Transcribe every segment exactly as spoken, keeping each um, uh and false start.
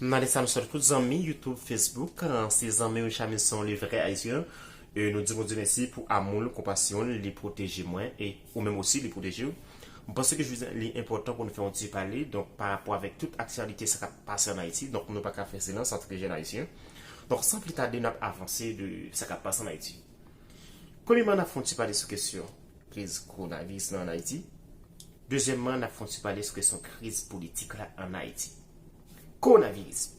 Nan lè sa nou salye tout zanmi YouTube, Facebook, se zanmi w Chamison le vrè Ayisyen. E nou di Bondye mèsi pou amou l, konpasyon l, li pwoteje mwen e ou menm osi li pwoteje w. Mwen panse ke jodi a li enpòtan pou nou fè yon ti pale, donk pa rapò avèk tout aktyalite sa k ap pase ann Ayiti, donk nou pa ka fè silans antanke jèn Ayisyen. Donk san pli tade n ap avanse de sa k ap pase ann Ayiti. Premyèman n ap fè yon ti pale sou kesyon kriz kowonaviris la ann Ayiti. Dezyèmman n ap fè yon ti pale sou kesyon kriz politik la ann Ayiti. Kowonaviris.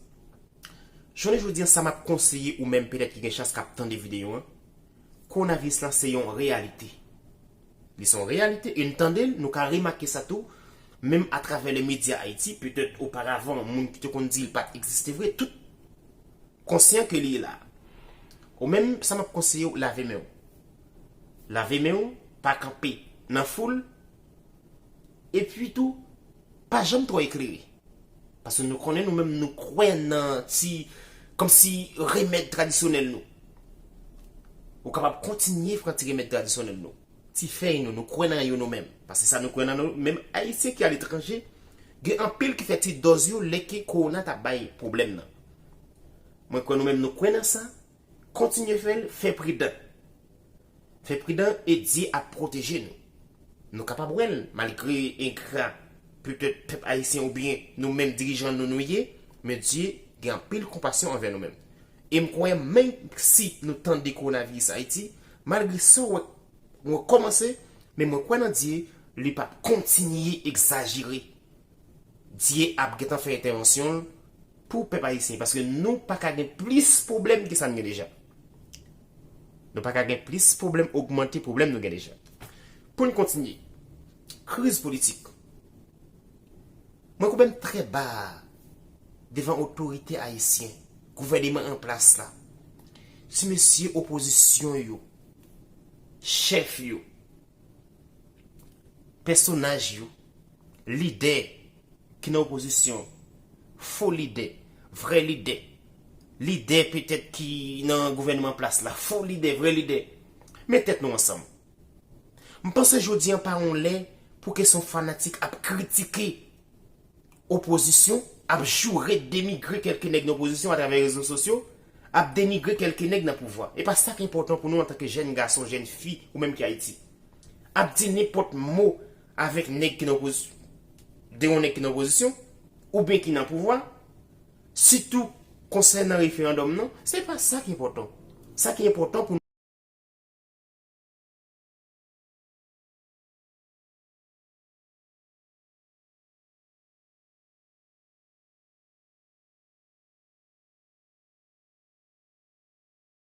Jounen jodi a sa m ap konseye ou menm petèt ki gen chans k ap tande videyo an, kowonaviris la se yon reyalite. Li se yon reyalite e n tande l, nou ka remake sa tou, menm atravè le medya Ayiti, petèt oparavan moun ki te konn di l pa t egziste vre, tout konsyan ke li la. Ou menm sa m ap konseye w, lave men w. Lave men w, pa kanpe nan foul, epi tou pa janm twò eklere. Paske nou konnen nou menm nou kwè nan ti, kòmsi remèd tradisyonèl nou. Ou kapab kontinye pran ti remèd tradisyonèl nou. Ti fèy nou, nou kwè nan yo nou menm. Paske sa nou kwè nan nou menm Ayisyen ki aletranje, gen anpil ki fè ti dòz yo lè ke kowona t ap bay pwoblèm nan. Mwen kwè nou menm nou kwè nan sa, kontinye fè l, fè pridan. Fè pridan e Dye ap pwoteje nou. Nou kapab wè l, malgre engra petèt pèp ayisyen oubyen nou menm dirijan nou nou ye, men Dye gen anpil konpasyon anvè nou menm. E m kwè menm si nou tande kowonaviris Ayiti, malgre sa w wè, w wè kòmanse, men mwen kwè nan Dye, li p ap kontinye egzajere. Dye ap gentan fè entèvansyon l pou pèp ayisyen, paske nou pa ka gen plis pwoblèm ke sa n gen deja. Nou pa ka gen plis pwoblèm, ogmante pwoblèm nou gen deja. Pou n kontinye, kriz politik. Mwen koube m trè ba devan otorite ayisyen, gouvèneman an plas la, ti mesye opozisyon yo, chèf yo, pèsonaj yo, lidè ki nan opozisyon, fo lidè, vrè lidè, lidè petèt ki nan gouvènman plas la, fo lidè, vrè lidè. Met tèt nou ansanm. M panse jodi an pa yon lè pou kesyon fanatik ap kritike opozisyon, ap joure, denigre kèlke nèg nan opozisyon atravè rezo sosyo, ap denigre kèlke nèg nan pouvwa. E pa sa k enpòtan pou nou antanke jèn gason, jèn fi, ou menm ki Ayiti. Ap di nenpòt mo avèk nèg ki nan opozisyon, de yon nèg ki nan opozisyon, oubyen ki nan pouvwa, sitou konsènan referandòm nan, se pa sa ki enpòtan. Sa ki enpòtan pou